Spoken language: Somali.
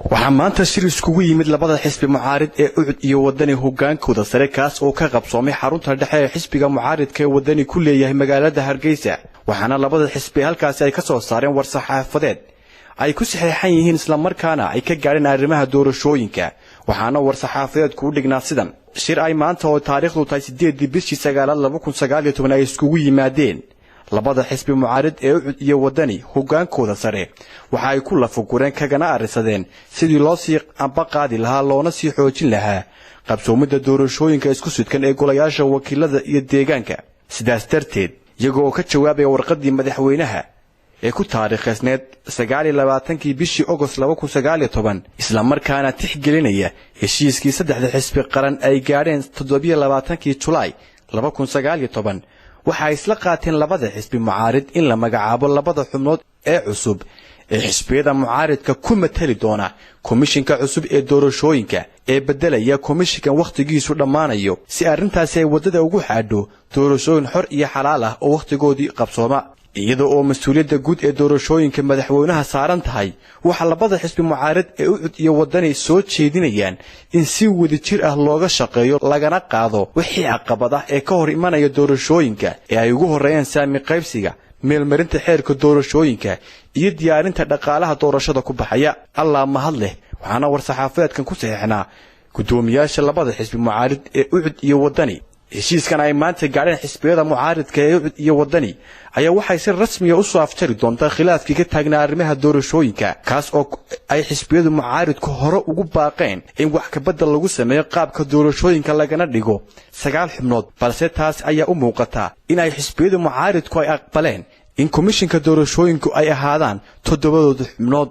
Waxaa maanta shir iskugu yimid labada xisbi mucaarid ee UCID iyo Wadani hogaankooda sare, kaas oo ka qabsoomay xarunta dhexe ee xisbiga mucaaridka ee Wadani ku leeyahay magaalada Hargeysa. Waxaana labada xisbi halkaasi ay ka soo saareen war-saxaafadeed ay ku saxeexan yihiin, islamarkaana ay ka gaadheen arrimaha doorashooyinka. Waxaana war-saxaafadeedku u dhignaa sidan: shir ay maanta oo taariikhdu tahay 8-dii bishii 9-aad 2019 ay iskugu yimaadeen labada xisbi mucaarid ee UCID iyo Wadani hogaankooda sare, waxa ay ku lafagureen kagana arrisadeen sidii loo sii amba qaadi lahaa loona sii xoojin lahaa qabsoomidda doorashooyinka isku sidkan ee golayaasha wakiilada iyo deegaanka. Sidaas darteed, iyaga oo ka jawaabaya warqaddii madaxweynaha ee ku taariikhaysneed 29-kii bishii Ogost 2019, islamarkaana tixgelinaya heshiiskii saddexda xisbi qaran ay gaadheen 27-kii Julaay 2019, waxa ay isla qaateen labada xisbi mucaarid in la magacaabo labada xubnood ee cusub ee xisbiyada mucaaridka ku matali doona komishinka cusub ee doorashooyinka ee beddelaya komishinkan wakhtigiisu dhammaanayo, si arrintaasi ay waddada ugu xaadho doorashooyin xor iyo xalaal ah oo wakhtigoodii qabsooma. Iyada oo mas-uuliyadda guud ee doorashooyinka madaxweynaha saaran tahay, waxaa labada xisbi mucaarid ee UCID iyo Wadani soo jeedinayaan in si wadajir ah looga shaqeeyo lagana qaado wixii caqabad ah ee ka hor imanaya doorashooyinka, ee ay ugu horreeyaan saami qaybsiga, meelmarinta xeerka doorashooyinka iyo diyaarinta dhaqaalaha doorashada ku baxaya. Allah mahad leh. Waxaana war-saxaafadeedkan ku saxiixnaa guddoomiyaasha labada xisbi mucaarid ee UCID iyo Wadani. Heshiiskan ay maanta gaadheen xisbiyada mucaaridka ee UCID iyo Wadani ayaa waxay si rasmiya u soo afjari doontaa khilaafkii ka taagnaa arrimaha doorashooyinka, kaas oo ay xisbiyadu mucaaridku hore ugu baaqeen in wax kabedel lagu sameeyo qaabka doorashooyinka lagana dhigo 9 xubnood. Balse taas ayaa u muuqata in ay xisbiyadu mucaaridku ay aqbaleen in komishinka doorashooyinku ay ahaadaan toddobadooda xubnood.